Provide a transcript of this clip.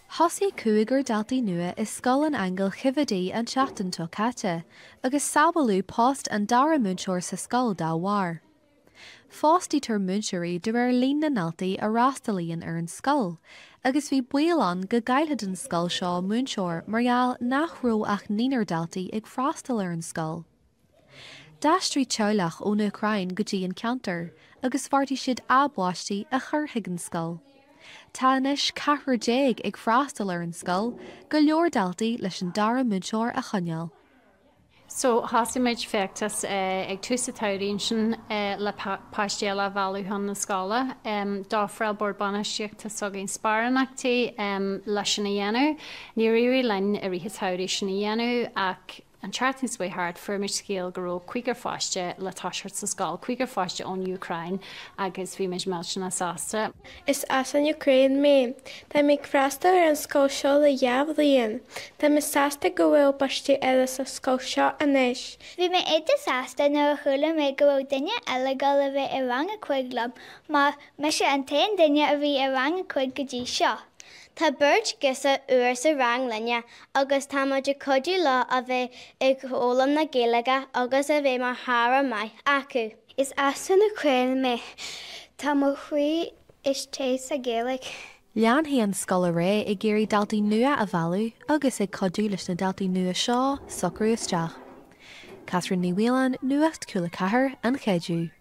Thosaigh cúigear daltaí nua i Scoil an Aingil Choimhéadaí an tseachtain seo caite agus sábháladh post an dara múinteoir sa scoil dá bharr. Fostaítear múinteoirí de réir líon na ndaltaí a fhreastalaíonn ar an scoil agus bhí baol ann go gcaillfeadh an scoil seo múinteoir mar gheall nach raibh ach naonúr daltaí ag freastal ar an scoil. D'aistrigh teaghlach ón Úcráin go dtí an ceantar agus bheartaigh siad a bpáistí a chur chuig an scoil. Tá anois ceathrar ag freastal ar an scoil, go leor daltaí leis an dara múinteoir a choinneáil. So thosaigh muid feachtas ag tús an tsamhraidh ansin le páistí eile a mhealladh chun na scoile. D'ofráil Bord Bainistíochta s'againn sparánachtaí leis sin a dhéanamh. Níor éirigh linn i rith an tsamhraidh sin a dhéanamh ach An tseachtain seo chuaigh thart, fuair muid scéal go raibh cúigear pháiste le toiseacht sa scoil, cúigear pháiste ón Úcráin agus bhí muid millteanach sásta. Is as an Úcráin mé. Tá mé ag freastal ar an scoil seo le dhá bhliain. Tá mé sásta go bhfuil páistí eile sa scoil seo anois. Bhí mé iontach sásta nuair a chuala mé go raibh duine eile ag dul a bheith i rang a cuig liom mar mise an t-aon duine a bhí i rang a cuig go dtí seo. Tá beirt ghirseach úr sa rang linne agus tá muid ag cuidiú leo a bheith ag foghlaim na Gaeilge agus a bheith mar chara maith acu. Is as an Úcráin mé. Tá mo chroí istigh sa Ghaeilge. Leanfaidh an scoil ar aghaidh ag iarraidh daltaí nua a mhealladh agus ag cuidiú leis na daltaí nua seo socrú isteach. Catherine Ní Mhaoláin, Nuacht Cúla 4, An Cheidiú.